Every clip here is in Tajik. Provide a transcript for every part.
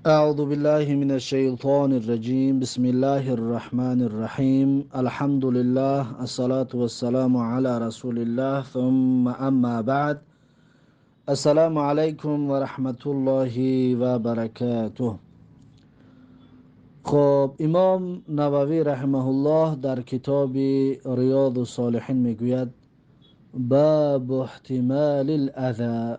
أعوذ بالله من الشيطان الرجيم. بسم الله الرحمن الرحيم. الحمد لله، الصلاة والسلام على رسول الله، ثم أما بعد. السلام عليكم ورحمة الله وبركاته. خب، امام نووی رحمه الله در کتاب ریاض الصالحین میگوید: باب احتمال الاذى،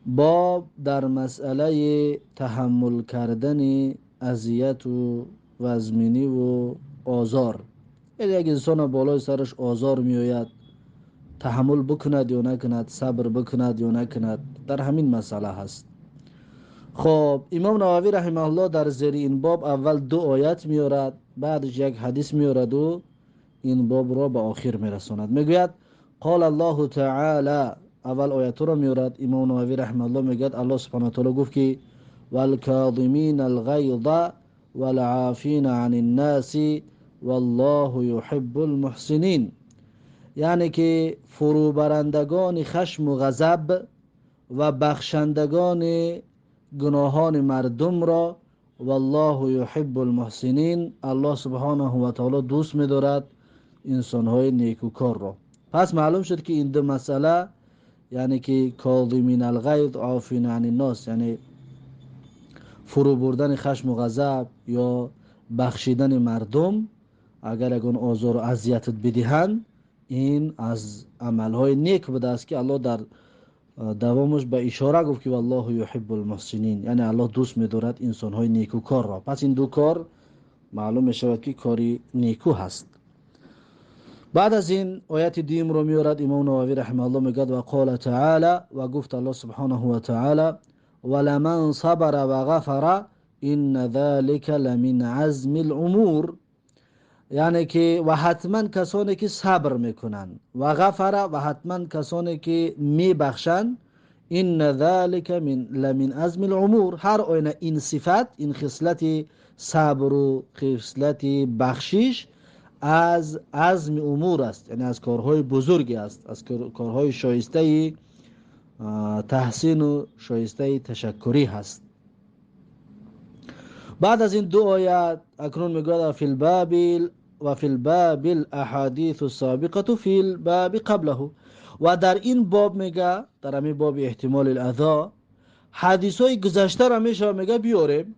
باب در مسئله تحمل کردن اذیت و وزمینی و آزار. یعنی یک انسان بالای سرش آزار میآید، تحمل بکند یا نکند، صبر بکند یا نکند، در همین مسئله هست. خب، امام نووی رحمه الله در زیر این باب اول دو آیت میارد، بعدش یک حدیث میارد و این باب را به آخر میرساند. میگوید: قال الله تعالی. اول آیت را میارد امام نووی رحمه الله، میگوید الله سبحانه و تعالی گفت که: والکاظمین الغیظ والعافین عن الناس والله يحب المحسنین. یعنی که فروبرندگان خشم و غضب و بخشندگان گناهان مردم را، والله يحب المحسنین، الله سبحانه و تعالی دوست می‌دارد انسانهای نیکوکار را. پس معلوم شد که این دو مسئله، یعنی که کاظمین الغیظ، عافین عن الناس، یعنی فرو بردن خشم و غضب یا بخشیدن مردم اگر یگان آزار و اذیتت بدهند، این از عملهای نیک بوده است که الله در دوامش به اشاره گفت که والله یحب المحسنین، یعنی الله دوست می‌دارد انسانهای نیکوکار را. پس این دو کار معلوم می‌شود که کاری نیکو هست. بعد از این آیت دوم رو میارد امام نووی رحمه الله، میگد: و قال تعالی، و گفت الله سبحانه و تعالی: ولمن صبر و غفر ان ذلك لمن عزم الامور. یعنی که و حتما کسانی که صبر میکنن، و غفر، و حتما کسانی که میبخشند، ان ذلك لمن عزم الامور. هر آینه این صفت، این خصلت صبر و خصلت بخشش از عزم امور است، یعنی از کارهای بزرگی است، از کارهای شایسته تحسین و شایسته تشکری هست. بعد از این دو آیت اکنون میگوید: و فی الباب الاحادیث السابقه فی الباب قبله. و در این باب، میگه در همین باب احتمال الاذى، حدیث های گذشته را میشه میگه بیاریم.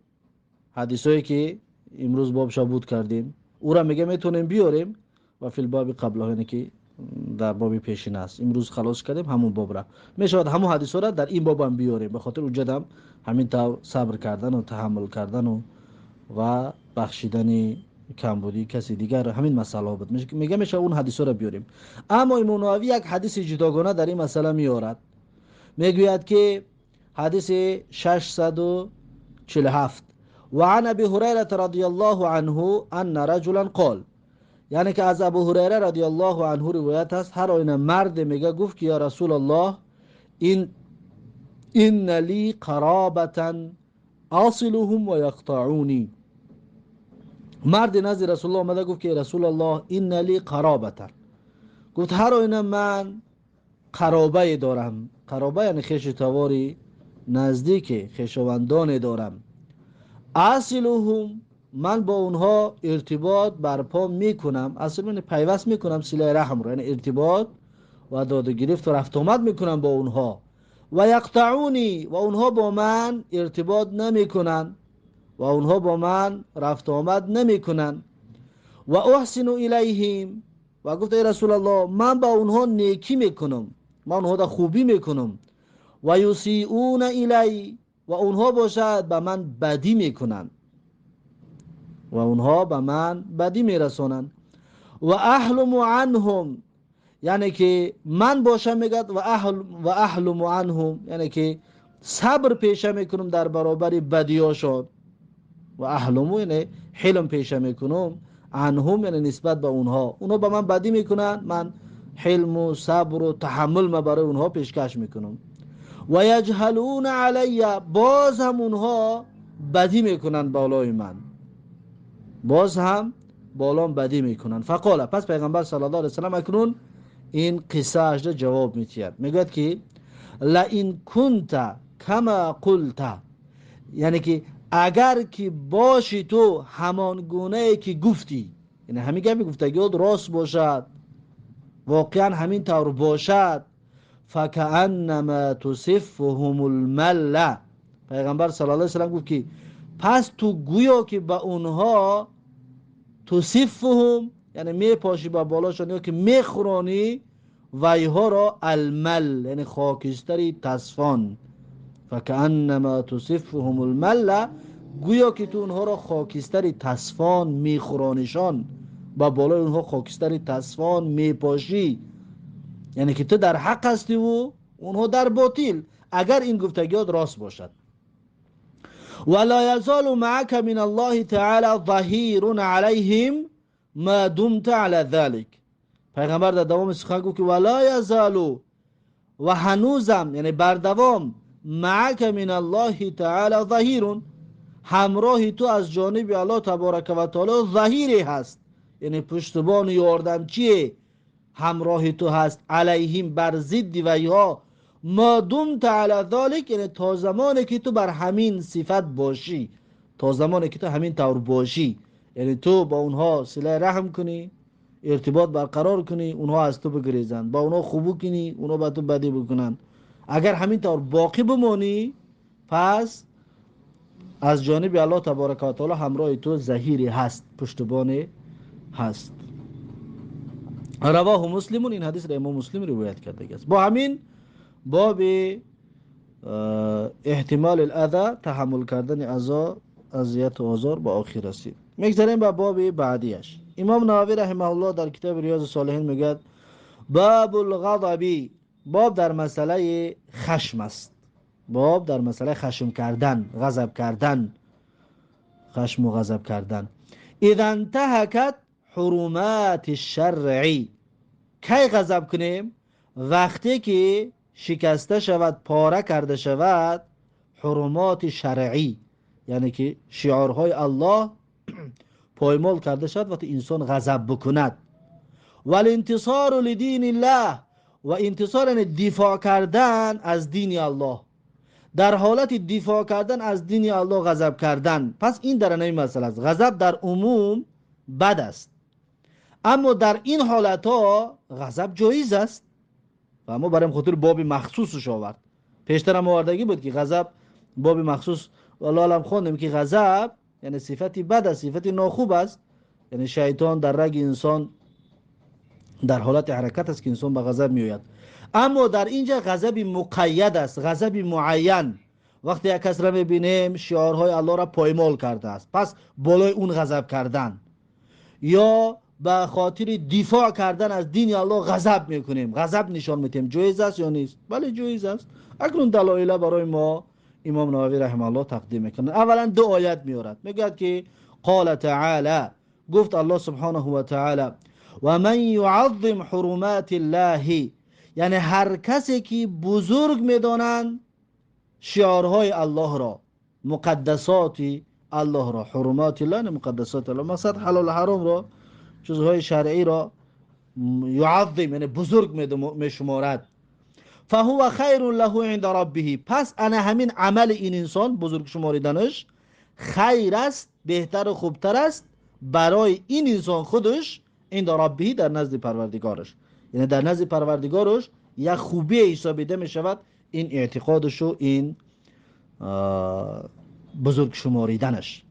حدیث هایی که امروز باب بود کردیم، او را میگه میتونیم بیاریم. و فی الباب قبله، یعنی که در باب پیشین است، امروز خلاص کردیم همون باب را، میشود همون حدیث را در این باب هم بیاریم، به خاطر اونجا همین طور صبر کردن و تحمل کردن و بخشیدن کمبودی کسی دیگر، همین مسئله بود. میگه میشه اون حدیث را بیاریم. اما امام نووی یک حدیث جداگانه در این مسئله میارد. میگوید که حدیث 647: وعن ابي هريره رضي الله عنه ان رجلا قال. یعنی که از ابو هریره رضی الله عنه روایت است، هر آینه مرد میگه گفت که یا رسول الله، ان لی قرابة اصلهم و یقطعونی. مرد نزد رسول الله آمده گفت که رسول الله، ان لی قرابة، گفت هر آینه من قرابه دارم. قرابه یعنی خویش تباری نزدیک، خویشاوندان دارم. اصلهم، من با اونها ارتباط برپا میکنم. اصل یعنی پیوست میکنم صله رحم رو، یعنی ارتباط و داد و گرفت و رفت آمد میکنم با اونها. و یقطعونی، و اونها با من ارتباط نمیکنن و اونها با من رفت آمد نمیکنن. و احسن الیهم، و گفت ای رسول الله، من با اونها نیکی میکنم، من اونها دا خوبی میکنم. و یسیئون الی، و اونها باشد به من بدی میکنن و اونها به من بدی میرسانند. و احلم عنهم، یعنی که من باشم، میگد و احلم عنهم، یعنی که صبر پیشه میکنم در برابر بدیاشان. و احلم یعنی حلم پیشه میکنم، عنهم یعنی نسبت به اونها. اونها به من بدی میکنن، من حلم و صبر و تحمل ما برای اونها پیشکش میکنم. و یجهلون علی، باز هم اونها بدی میکنن بالای من، باز هم بالام بدی میکنن. فقال، پس پیغمبر صلی الله علیه وسلم اکنون این قصه اش جواب میتید، میگوید که لئن کنت کما قلت، یعنی که Агар ки боши ту ҳамон гунае ки гуфтӣ, яъне ҳамин гапи гуфтагиёт рост бошад, воқеан ҳамин тавр бошад, факааннама тусиффуҳум алмалла, пайғамбар саллаллоҳу алайҳи васаллам гуфт ки пас ту гӯё ки ба онҳо тусиффуҳум, яъне мепошӣ ба болошон ё ки мехӯронӣ вайҳоро, алмал яъне хокистари тасфон, факааннама тусиффуҳум алмалла, гӯё ки ту онҳоро хокистари тасфон мехӯронишон, ба болои онҳо хокистари тасфон мепошӣ, яъне ки ту дар ҳақ ҳастиву онҳо дар ботил, агар ин гуфтагиёт рост бошад. ولا يزال معك من الله تعالى ظهير عليهم ما دمت على ذلك. پیغمبر در دوام سخن گفت که ولا يزال و هنوزم یعنی بردوام، معك من الله تعالى ظهير، همراه تو از جانب الله تبارک و تعالی ظهیری هست، یعنی پشتبان و یاردمچی همراه تو هست، علیهم بر ضد و یا ما دمت علی ذلک، یعنی تا زمانی که تو بر همین صفت باشی، تا زمانی که تو همین طور باشی، یعنی تو با اونها صله رحم کنی، ارتباط برقرار کنی، اونها از تو بگریزن، با اونها خوبو کنی، اونها با تو بدی بکنن، اگر همین طور باقی بمانی پس از جانب الله تبارک و تعالی همراه تو ظهیری هست، پشتبان هست. رواه مسلم، این حدیث را امام مسلم روایت کرده است. با همین باب احتمال الاذى، تحمل کردن اذا، اذیت و آزار با آخر رسید. میگذریم به باب بعدیش. امام نووی رحمه الله در کتاب ریاض الصالحین میگوید باب الغضب، باب در مسئله خشم است، باب در مسئله خشم کردن، غضب کردن، خشم و غضب کردن. اذا انتهکت حرمات الشرع، کی غضب کنیم؟ وقتی که شکسته شود، پاره کرده شود حرمات شرعی، یعنی که شعارهای الله پایمال کرده شود وقتی انسان غضب بکند. والانتصار لدین الله، و انتصار یعنی دفاع کردن از دین الله، در حالت دفاع کردن از دین الله غضب کردن. پس این در این مسئله است. غضب در عموم بد است، اما در این حالت ها غضب جایز است و ما برای خاطر باب مخصوصش آورد. پیشتر هم آوردگی بود که غضب باب مخصوص، والله اعلم خواندیم که غضب یعنی صفتی بد است، صفتی ناخوب است، یعنی شیطان در رگ انسان در حالت حرکت است که انسان به غضب میآید. اما در اینجا غضب مقید است، غضب معین. وقتی یک کس را میبینیم شعارهای الله را پایمال کرده است، پس بالای اون غضب کردن یا به خاطر دفاع کردن از دین الله غضب میکنیم، غضب نشان میدیم، جایز است یا نیست؟ بله جایز است. اکنون دلایل برای ما امام نووی رحمه الله تقدیم میکنه. اولا دو آیت میارد، میگوید که قال تعالی، گفت الله سبحانه و تعالی و من یعظم حرمات الله، یعنی هر کسی که بزرگ میدانند شعارهای الله را، مقدسات الله را، حرمات الله یعنی مقدسات الله، مقصد حلال و حرام را، چیزهای شرعی را یعظم یعنی بزرگ میشمارد، فهو خیر له عند ربه، پس انا همین عمل این انسان بزرگ شماریدنش خیر است، بهتر و خوبتر است برای این انسان خودش، عند ربه در نزد پروردگارش، یعنی در نزد پروردگارش یک خوبی حسابیده می شود این اعتقادش و این بزرگ شماریدنش.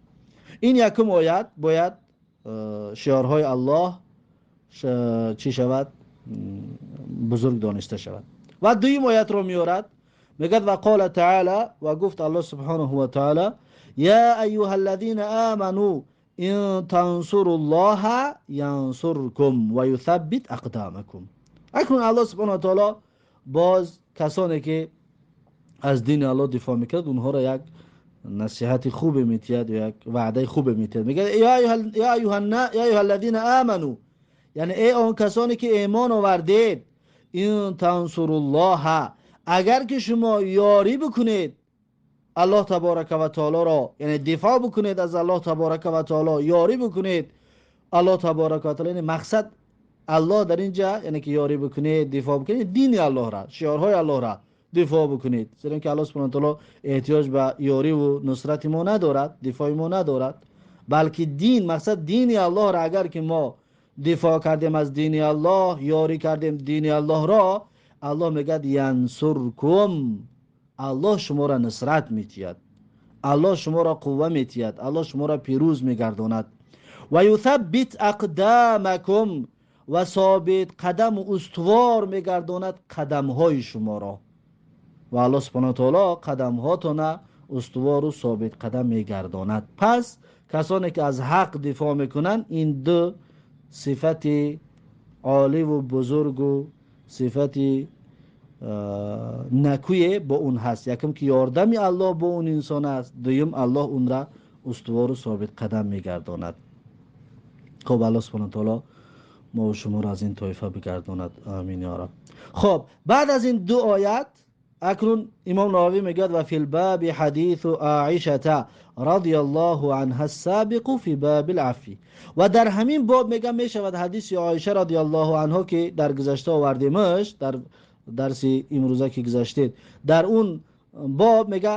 این یکم آیت باید شعارهای الله چی شود؟ بزرگ دانسته شود. و دویم آیت رو میارد، میگد و قال تعالی، و گفت الله سبحانه و تعالی یا ایها الذین آمنوا ان تنصروا الله ینصرکم و یثبت اقدامکم. اکنون الله سبحانه و تعالی باز کسانی که از دین الله دفاع میکرد اونها را یک نصیحت خوب میتید و یک وعده خوب میتید. میگه یا ایها الذین آمنوا، یعنی ای آن کسانی که ایمان آوردید، این تنصروا الله، اگر که شما یاری بکنید الله تبارک و تعالی را، یعنی دفاع بکنید از الله تبارک و تعالی، یاری بکنید الله تبارک و تعالی، یعنی مقصد الله در اینجا یعنی که یاری بکنید، دفاع بکنید دین الله را، شعارهای الله را дифоъ бикунед, зеро ки Аллоҳ субҳана таоло эҳтиёҷ ба ёриву нусрати мо надорад, дифои мо надорад, балки дин, мақсад дини Аллоҳро агар ки мо дифоъ кардем, аз дини Аллоҳ ёрӣ кардем дини Аллоҳро, Аллоҳ мегӯяд: янсуркум, Аллоҳ шуморо нусрат метиҳад, Аллоҳ шуморо қувва метиҳад, Аллоҳ шуморо пирӯз мегардонад. Ва юсаббит ақдамакум, ва собит қадаму устувор мегардонад қадамҳои шуморо. Ва Аллоҳ субҳана таоло қадамҳотона устувору собит қадам мегардонад. Пас касоне ки аз ҳақ дифоъ мекунанд, ин ду сифати оливу бузургу сифати накӯе бо он ҳаст. Якум, ки ёрдами Аллоҳ бо он инсон аст, дуюм, Аллоҳ онра устувору собит қадам мегардонад. Хоб, Аллоҳ субҳана таоло мо шуморо аз ин тоифа бигардонад, амин ё раб. Хоб, баъд аз ин ду оят акнун имом Нававӣ мегӯяд: ва фи лбаби ҳадису Аишата радиаллоҳу анҳа ссабиқу фи баби лафви. Ва дар ҳамин боб, мегӯям, мешавад ҳадиси Оиша радиаллоҳу анҳо, ки дар гузашта овардемаш, дар дарси имрӯза ки гузаштед, дар он боб мега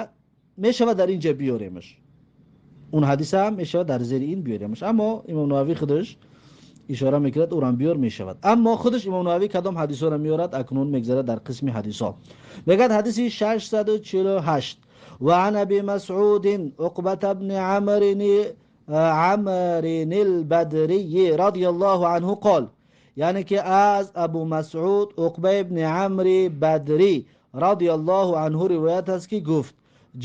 мешавад дар инҷа биёремаш, он ҳадиса ҳам мешавад дар зери ин биёремаш. Аммо имом Нававӣ худаш ишора мекунад, ӯрам биёр мешавад. Аммо худаш имом Нававӣ кадом ҳадисҳоро меорад, акнун мегзарад дар қисми ҳадисҳо. Мегӯяд, ҳадиси 648: ва ан Аби Масъудин Уқбата бни Амрин албадрий радиаллоҳу анҳу қол, яъне ки аз Абу Масъуд Уқба ибни Амри Бадрӣ радиаллоҳу анҳу ривоят аст, ки гуфт: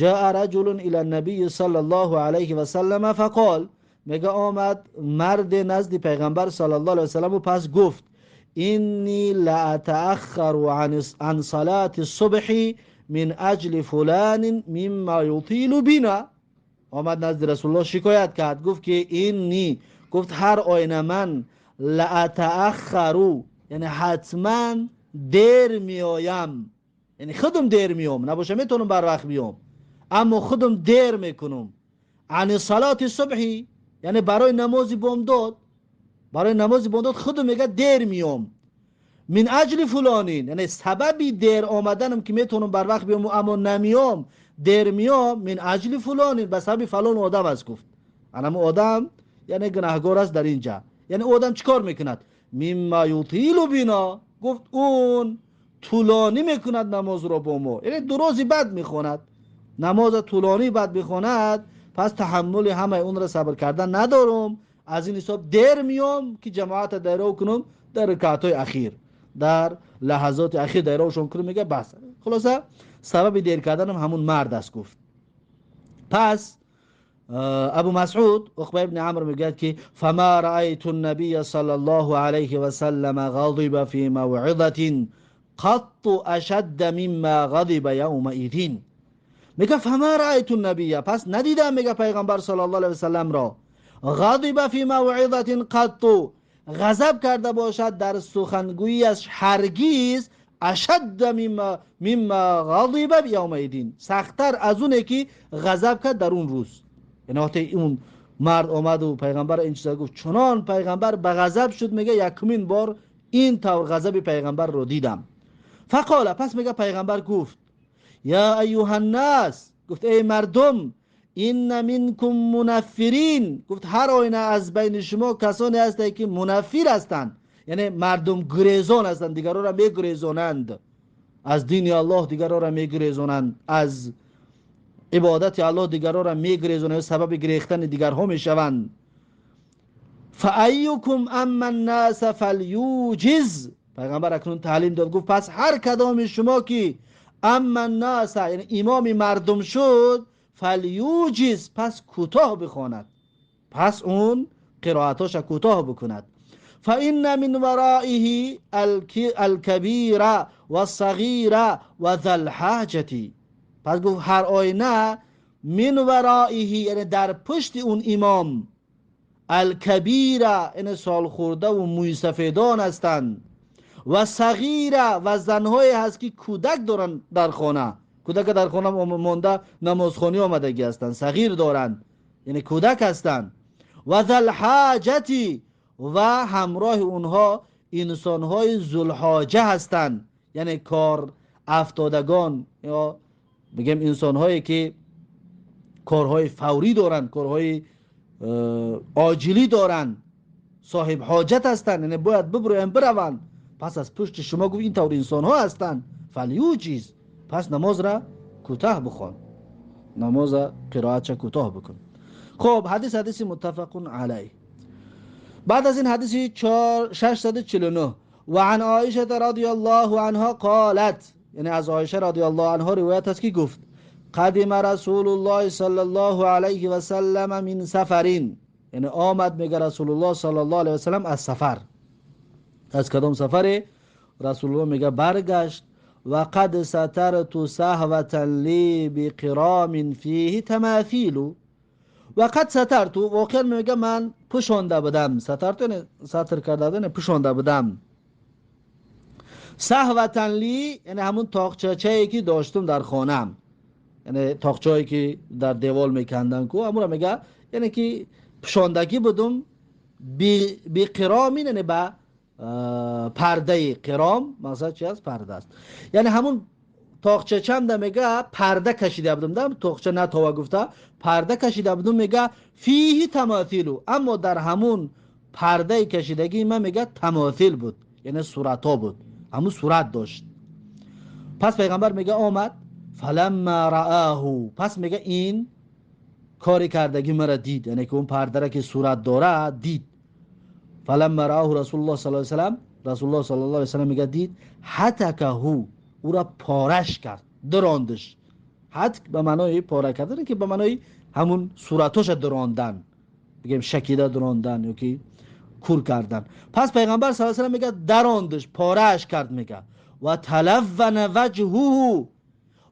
ҷаа раҷулун ила набийи саллаллоҳу алайҳи васаллама фақол, мега омад марде назди пайғамбар саллаллоҳу алайҳи васалламу пас гуфт: инни лаатааххару ан салати субҳи мин аҷли фуланин мимма ютилу бина. Омад назди Расулуллоҳ, шикоят кард, гуфт ки инни, гуфт, ҳар оина ман лаатааххару, яъне ҳатман дер меоям, яъне худам дер меом, набоша метавонам барвақт биём, аммо худам дер мекунам, ани салати субҳи, яъне барои намози бомдод, барои намози бомдод худам, мега, дер меом, мин аҷли фулонин, яъне сабаби дер омаданам, ки метавонам барвақт биём, аммо намеом, дер меом, мин аҷли фулонин, ба сабаби фалон одам аст, гуфт. Анамо одам, яъне гунаҳгор аст дар инҷа, яъне одам чӣ кор мекунад? Мимма ютилу бино, гуфт, он тӯлонӣ мекунад намозро бо мо, яъне дурози бад мехонад, намоза тӯлонӣ бад мехонад. Пас таҳаммули ҳамаи онро сабр кардан надорум, аз ин ҳисоб дер меом, ки ҷамоата дайров кунум дар ракаатҳои ахир, дар лаҳазоти ахир дайровшон кунум. Мега, бас, хулоса, сабаби дер карданам ҳамун мард аст, гуфт. Пас Абу Масъуд Уқба ибни Амр мегӯяд, ки фама раайту набия саллаллоҳу алайҳи васаллама ғадиба фи мавъизатин қатту ашадда мимма ғадиба явмаидин. Мега, фама раайту набия, пас надидам, мега, пайғамбар саллаллоҳу алайҳи васалламро, ғадиба фи мавъизатин қатту, ғазаб карда бошад дар сухангӯиаш ҳаргиз, ашадда мимма ғадиба явмаидин, сахттар аз оне ки ғазаб кард дар он рӯз. Яъне вақте он мард омаду пайғамбар ин чиза гуфт, чунон пайғамбар ба ғазаб шуд, мега, якумин бор ин тавр ғазаби пайғамбарро дидам. Фақола, пас, мега, пайғамбар гуфт: я аюҳаннас, гуфт, эй мардум, инна минкум мунаффирин, гуфт, ҳар оина аз байни шумо касоне ҳастанд, ки мунаффир ҳастанд, яъне мардумгурезон ҳастанд, дигаронро мегурезонанд аз дини Аллоҳ, дигаронро мегурезонанд аз ибодати Аллоҳ, дигаронро мегурезонанд, сабаби гирехтани дигарҳо мешаванд. Фааюкум амма ннаса фалюҷиз, пайғамбар акнун таълим дод, гуфт, пас ҳар кадоми шумо ки амма ннаса, яъне имоми мардум шуд, фалюҷиз, пас кӯтоҳ бихонад, пас он қироатоша кӯтоҳ бикунад. фаинна мин вароиҳи алкабира вассағира ва залҳаҷати. Пас гуфт, ҳар оина мин вароиҳи, яъне дар пушти он имом, алкабира, яъне солхӯрдаву мӯйсафедон ҳастанд, ва сағира, ва занҳое ҳаст, ки кӯдак доранд дар хона, кӯдака дар хона монда намозхонӣ омадагӣ ҳастанд, сағир доранд, яъне кӯдак ҳастанд, ва залҳаҷати, ва ҳамроҳи онҳо инсонҳои зулҳоҷа ҳастанд, яъне кор. افتادگان یا بگیم انسان‌هایی که کارهای فوری دارند، کارهای عاجلی دارند، صاحب حاجت هستند، یعنی باید ببرویم بروند، پس از پشت شما گفت این طور انسان ها هستند، فلیوجیز، پس نماز را کوتاه بخوان، نماز قرائت کوتاه بکن. خب حدیث متفق علیه. بعد از این حدیث 649 و عن عایشه رضی الله عنها قالت، یعنی از عایشه رضی الله عنها روایت است که گفت قدم رسول الله صلی الله علیه و سلم من سفرین، یعنی آمد میگه رسول الله صلی الله علیه و سلم از سفر. از کدام سفری؟ رسول الله میگه برگشت و قد سترت سهوة لی بقرام فیه تماثیل. و قد سترت، واقعا میگه من پوشانده بودم، سترت یعنی ستر کرده بودم، پوشانده بودم. سهوة لی یعنی همون تاقچه‌ای که داشتم در خانم، یعنی تاقچه‌ای که در دیوال میکندن کو، همون میگه یعنی که پوشاندگی بودم، بی قرامین یعنی با پرده، قرام مقصد چی است؟ پرده است. یعنی همون تاقچه چند میگه پرده کشیده بودم، دم تاقچه نه تا گفته پرده کشیده بودم، میگه فیه تماثیل، اما در همون پرده کشیدگی من میگه تماثیل بود، یعنی صورت ها بود، همون صورت داشت. پس پیغمبر میگه آمد فلما رآه، پس میگه این کاری کردگی مرا دید، یعنی که اون پرده را که صورت داره دید. فلما رآه رسول الله صلی الله علیه و سلم، رسول الله صلی الله علیه و سلم میگه دید، حتکه، او را پارش کرد، دراندش. حتک به معنای پاره کردن که به معنای همون صورتاش دراندن، بگیم شکیده دراندن یا که کور کردن. پس پیغمبر صلی الله علیه و سلم میگه دراندش، پارش کرد، میگه و تلون وجهه،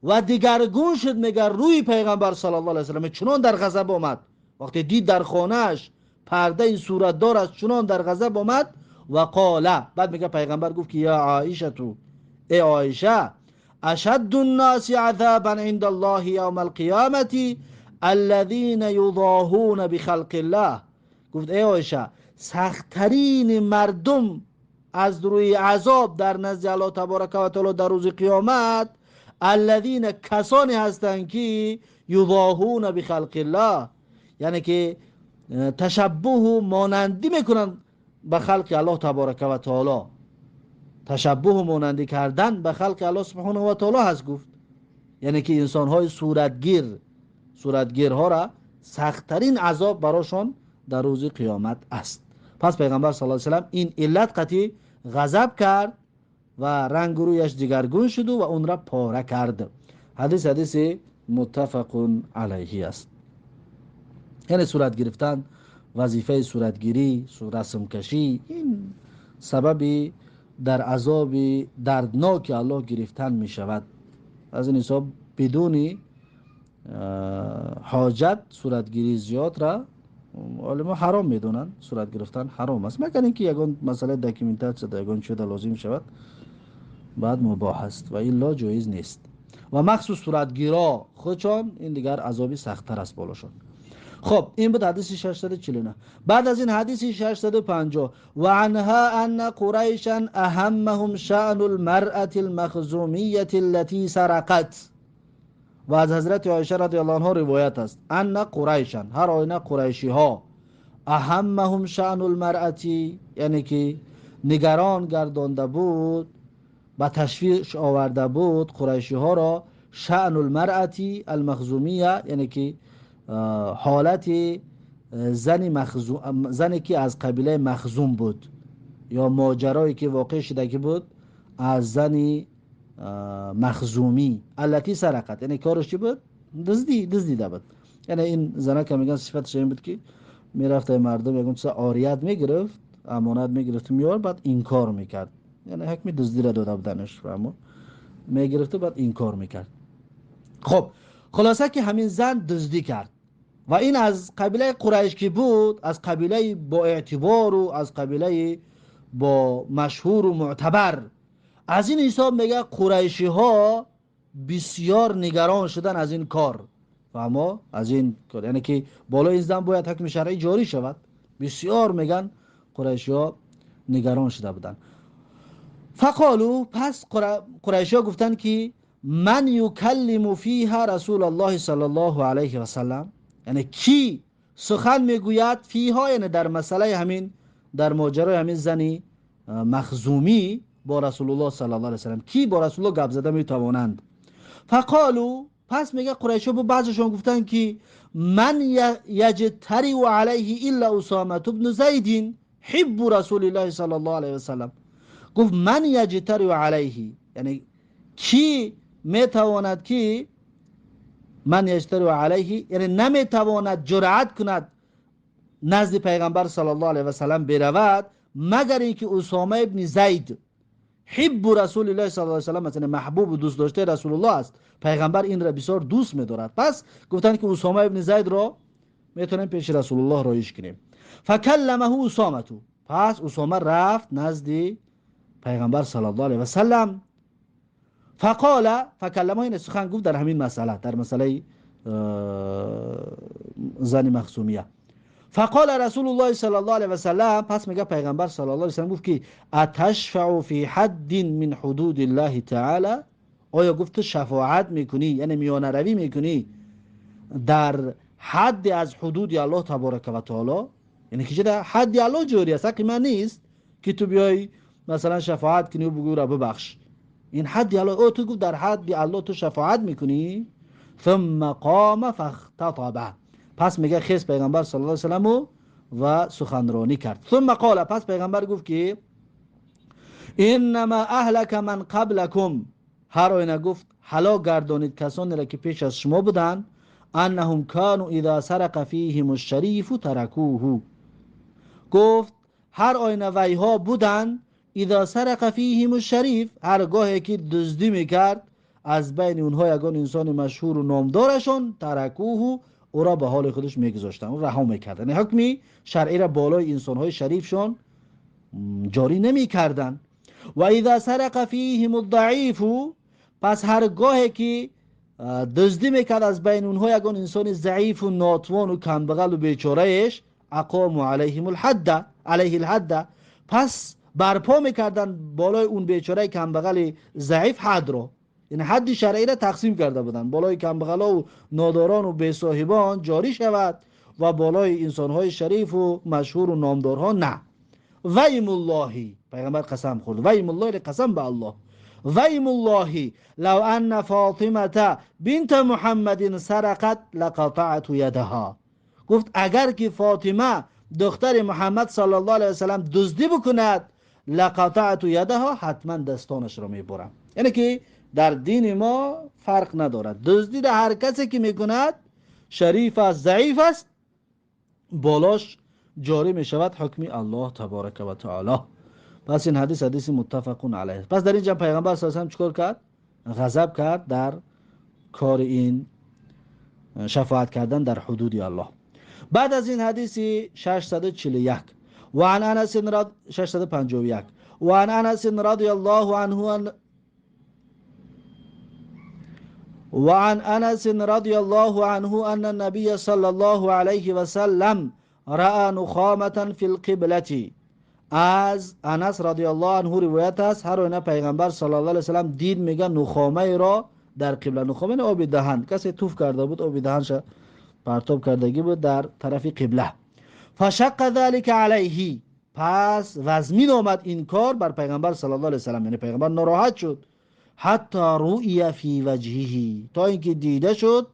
و دیگرگون شد میگه روی پیغمبر صلی الله علیه و سلم، چنان در غضب آمد وقتی دید در خانهش پرده این صورت دار است، چنان در غضب آمد. و قال، بعد میگه پیغمبر گفت که یا عایشه تو، ای عایشه، اشد الناس عذابا عند الله یوم القیامة الذین یضاهون بخلق الله. گفت ای عایشه، سختترین مردم از روی عذاب در نزد الله تبارک و تعالی در روز قیامت، الذین کسانی هستند که یضاهون بخلق الله، یعنی که تشبه و مانندی میکنن به خلق الله تبارک و تعالی، تشبه و مانندی کردن به خلق الله سبحانه و تعالی هست. گفت یعنی که انسانهای صورتگیرها را سختترین عذاب براشون در روز قیامت است. پس پیغمبر صلی الله علیه و سلم این علت قطعی غضب کرد و رنگ رویش دیگرگون شد و اون را پاره کرد. حدیث متفق علیه است. یعنی صورت گرفتن، وظیفه صورتگیری، رسم کشی، این سبب در عذاب دردناک الله گرفتن می شود. از این حساب بدون حاجت صورتگیری زیاد را علما حرام میدونن، صورت گرفتن حرام است، مگر اینکه یگان مسئله documentation یگان چیز لازم شود بعد مباح است و الا جایز نیست. و مخصوص صورتگیرا خودشان این دیگر عذابی سخت‌تر است بالاشان. خب این بود حدیث 649. بعد از این حدیث 650 و عنها ان قریشا اهمهم شأن المرأة المخزومیة التي سرقت. و از حضرت عایشه رضی الله عنها روایت است ان قریشا، هر آینه قریشی ها، اهمهم شأن المرأة، یعنی که نگران گردانده بود و تشویش آورده بود قریشی ها را، شأن المرأة المخزومیه، یعنی که حالت زنی که از قبیله مخزوم بود یا ماجرایی که واقع شده که بود از زنی مخزومی، التي سرقت، یعنی کارش چی بود؟ دزدیده بود. یعنی این زنه که میگن صفتش این بود که میرفت مردم یکون چیز عاریت میگرفت، امانت میگرفت میار، بعد انکار میکرد، یعنی حکم دزدی را داده بودنش فهمو میگرفت و بعد انکار میکرد. خب خلاصه که همین زن دزدی کرد و این از قبیله قریش که بود، از قبیله با اعتبار و از قبیله با مشهور و معتبر، از این حساب میگه قریشی ها بسیار نگران شدن از این کار، فهما از این کار، یعنی که بالای این زن باید حکم شرعی جاری شود. بسیار میگن قریشی ها نگران شده بودن. فقالوا، پس قریشی ها گفتند که من یکلم فیها رسول الله صلی الله علیه و سلم، یعنی کی سخن میگوید فیها، یعنی در مسئله همین، در ماجرای همین زنی مخزومی با رسول الله صلی الله علیه و سلم، کی با رسول الله گپ زده میتوانند؟ فقالوا، پس میگه قریشی ها بعضشون گفتند که من یجتری علیه الا اسامه بن زید حب رسول الله صلی الله علیه و سلم. گفت من یجتری علیه، یعنی کی میتواند که من یجتری علیه، یعنی نمیتواند جرأت کند نزد پیغمبر صلی الله علیه و سلم برود مگر اینکه اسامه ابن زید حب رسول الله صلی الله علیه و سلم، مثلا محبوب و دوست داشته رسول الله است، پیغمبر این را بسیار دوست می‌دارد. پس گفتند که اسامه ابن زید را میتونیم پیش رسول الله رایج کنیم. فکلمه اسامه، پس اسامه رفت نزد پیغمبر صلی الله علیه و سلم. فقال، فکلمه این سخن گفت در همین مسئله، در مسئله زن مخزومیه. فقال رسول الله صلی الله علیه و سلم، پس میگه پیغمبر صلی الله علیه و سلم گفت که اتشفع فی حد من حدود الله تعالی، آیا گفت شفاعت میکنی، یعنی میانه روی میکنی در حد از حدود الله تبارک و تعالی، یعنی که در حد الله جاری است، حق من نیست که تو بیای مثلا شفاعت کنی و بگو را ببخش، این حد الله، او تو گفت در حد الله تو شفاعت میکنی. ثم قام فاختطب، پس میگه خیز پیغمبر صلی الله علیه و سلم و سخنرانی کرد. ثم قال، پس پیغمبر گفت که انما اهلک من قبلکم، هر آینه گفت هلاک گردانید کسانی را که پیش از شما بودند، انهم كانوا اذا سرق فیهم الشریف ترکوه، گفت هر آینه ویها بودند اذا سرق فیهم الشریف، هرگاهی که دزدی میکرد از بین اونها یگان انسان مشهور و نامدارشان، ترکوه، او را به حال خودش میگذاشتن، او رها میکردن، یعنی حکمی شرعی را بالای انسانهای شریفشان جاری نمیکردن. و اذا سرق فیهم الضعیف، پس هرگاهی که دزدی میکرد از بین اونها یگان انسان ضعیف و ناتوان و کمبغل و بیچارهش، اقاموا علیهم الحد، علیه الحد، پس برپا میکردن بالای اون بیچاره کمبغل ضعیف حد را، یعنی حد شرعی را تقسیم کرده بودند، بالای کمبغلا و ناداران و بی‌صاحبان جاری شود و بالای انسانهای شریف و مشهور و نامدارها نه. ویم الله، پیغمبر قسم خورد، ویم الله قسم به الله، ویم الله لو ان فاطمه بنت محمد سرقت لقطعت یدها، گفت اگر که فاطمه دختر محمد صلی الله علیه و سلم دزدی بکند لقطعت یدها، حتما دستانش را میبرم. یعنی که در دین ما فرق ندارد، دزدی در هر کسی که میکند شریف است ضعیف است بالاش جاری میشود حکم الله تبارک و تعالی. پس این حدیث حدیث متفق علیه. پس در اینجا پیغمبر صلی الله علیه و سلم چیکار کرد؟ غضب کرد در کار این شفاعت کردن در حدود الله. بعد از این حدیث 641 و عن انس 651 و عن انس رضی الله عنه وعن انس رضی الله عنه ان النبي صلى الله عليه وسلم رأى نخامة في القبلة. از انس رضی الله عنه روایت است هر آینه پیغمبر صلی الله علیه و سلم دید میگه نخامه را در قبله، نخامه آب دهن، کسی توف کرده بود آب دهنش پرتاب کردگی بود در طرف قبله. فشق ذلك علیه، پس وزمین آمد این کار بر پیغمبر صلی الله علیه و سلم، یعنی پیغمبر ناراحت شد، حتی رؤی فی وجهه، تا اینکه دیده شد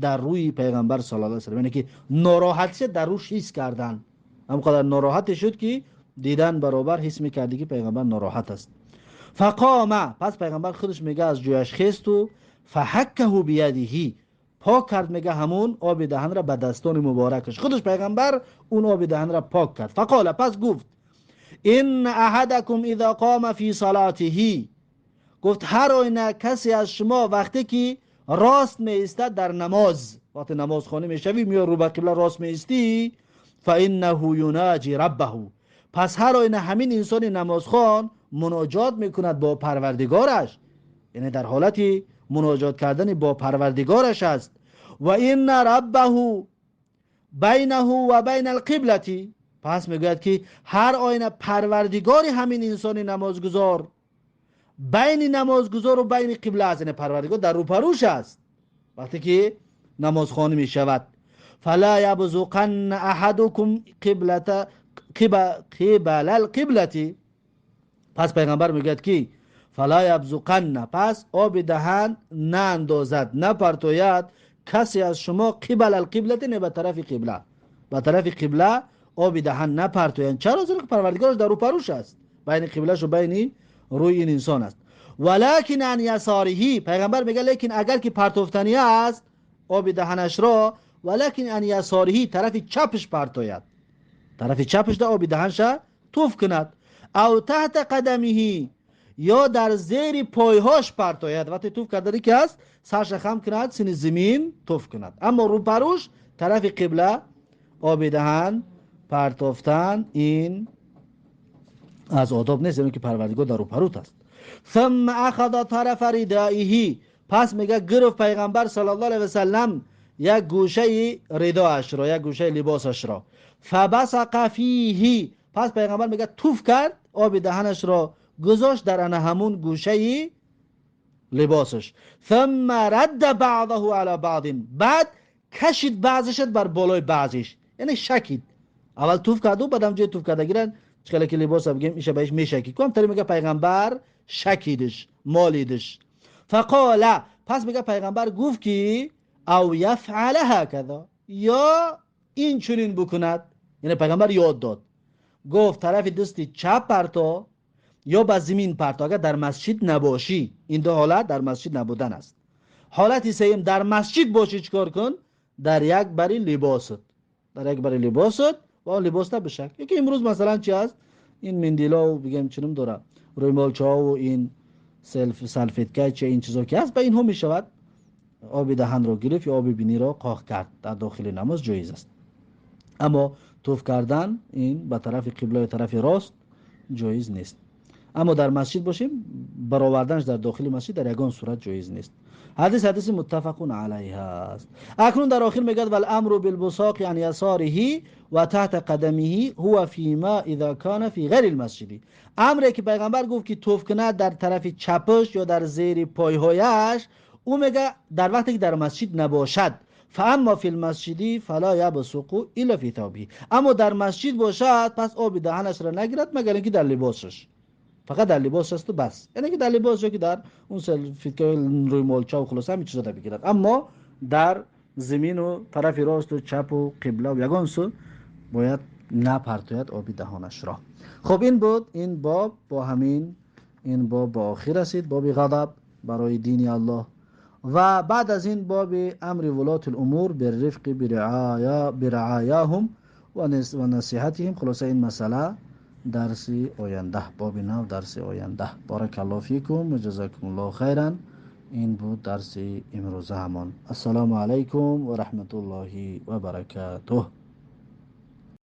در روی پیغمبر صلی الله علیه و سلم، یعنی که ناراحت شد در روش حس کردن، همقدر ناراحت شد که دیدن برابر حس میکردی که پیغمبر ناراحت است. فقام، پس پیغمبر خودش میگه از جایش خیست و فحکه بیده، پاک کرد میگه همون آب دهن را به دستان مبارکش، خودش پیغمبر اون آب دهن را پاک کرد. فقال، پس گفت ان احدکم اذا قام فی صلاته، گفت هر آینه کسی از شما وقتی که راست می ایستد در نماز، وقتی نماز خوانی میشوی میای رو به قبله راست می ایستی، فانه یناجی ربه، پس هر آینه همین انسان نمازخوان مناجات میکند با پروردگارش، یعنی در حالت مناجات کردن با پروردگارش است. و ان ربه بینه و بین القبلة، پس میگوید که هر آینه پروردگار همین انسان نمازگزار Байни намозгузору байни қибла аст, яъне Парвардигор дар рӯпарӯш аст вақте ки намозхонӣ мешавад. Фала ябзуқанна аҳадукум қиблата қибалал қиблати. Пас пайғамбар мегӯяд ки фала ябзуқанна, пас оби даҳан наандозад, напартояд касе аз шумо қибалал қиблати, не ба тарафи қибла, ба тарафи қибла оби даҳан напартоянд. Чаро? Зеро ки Парвардигораш дар рӯпарӯш аст, байни қиблашу байни рӯи ин инсон аст. Валакин ан ясориҳи, пайғамбар мегӯяд, лекин агар ки партофтанӣ аст оби даҳанашро, валакин ан ясориҳи, тарафи чапш партояд, тарафи чапшда оби даҳанша туф кунад. Ав таҳта қадамиҳи, ё дар зери пойҳош партояд. Вақте туф карданӣ ки аст, сарша хам кунад, сини зимин туф кунад. Аммо рӯпарӯш тарафи қибла оби даҳан партофтан ин аз одоб нест, зеро ки Парвардигор дар рӯпарӯт аст. Сумма ахада тарафа ридаиҳи, пас мега гирифт пайғамбар саллаллоҳу алайҳи васаллам як гӯшаи ридоашро, як гӯшаи либосашро. Фабасақа фиҳи, пас пайғамбар мега туф кард, оби даҳанашро гузошт дар ана ҳамун гӯшаи либосаш. Сумма радда баъдаҳу ала баъдин, баъд кашид баъзишат бар болои баъзиш, яъне шакид. Аввал туф карду, баъдам ҷои туф кардагира чикала ки либоса бигем, иша ба иш мешакид. Ком тари мега пайғамбар шакидиш, молидиш. Фақола, пас мега пайғамбар гуфт ки ав яфъала ҳаказа, ё ин чунин букунад. Яъне пайғамбар ёд дод, гуфт тарафи дасти чап парто ё ба замин парто агар дар масҷид набошӣ. Ин ду ҳолат дар масҷид набудан аст. Ҳолати сеюм, дар масҷид бошӣ, чикор кун? Дар як бари либосат, дар як бари либосат ва он либоста бишак. Яке имрӯз масалан чи аст? Ин миндилову бигем чиним дора, рӯймолчаҳову ин салфетка че ин чизо ки аст, ба инҳо мешавад оби даҳанро гирифт ё оби биниро қоқ кард, дар дохили намоз ҷоиз аст. Аммо туф кардан ин ба тарафи қибла ё тарафи рост ҷоиз нест. Аммо дар масҷид бошем, бароварданаш дар дохили масҷид дар ягон сурат ҷоиз нест. Ҳадис ҳадиси муттафақун алайҳ аст. Акнун дар охир мегӯяд: валамру билбусоқи ан ясориҳи ва таҳта қадамиҳи ҳува фима иза кана фи ғайри лмасҷиди. Амре ки пайғамбар гуфт ки туф кунад дар тарафи чапаш ё дар зери пойҳояш, ӯ мега дар вақте ки дар масҷид набошад. Фааммо фи лмасҷиди фала ябсуқу илла фи тавбиҳи. Аммо дар масҷид бошад, пас оби даҳанашро нагирад, магар ин ки дар либосаш, фақат дар либос асту бас, яъне ки дар либос ё ки дар он салфетка, рӯймолча, хулоса ҳамин чизода бигирад. Аммо дар замину тарафи росту чапу қибла ягон су бояд напартояд оби даҳонашро. Хуб, ин буд ин боб. Бо ҳамин ин боб ба охир расид, боби ғадаб барои дини Аллоҳ. Ва баъд аз ин боби амри вулоти лумур биррифқи бирааяҳум ва насиҳатиҳим. Хулоса, ин масъала дарси оянда, боби нав дарси оянда. Баракаллоҳу фикум ва ҷазакумуллоҳу хайран. Ин буд дарси имрӯзаамон. Ассалому алайкум ва раҳматуллоҳи ва баракатуҳ.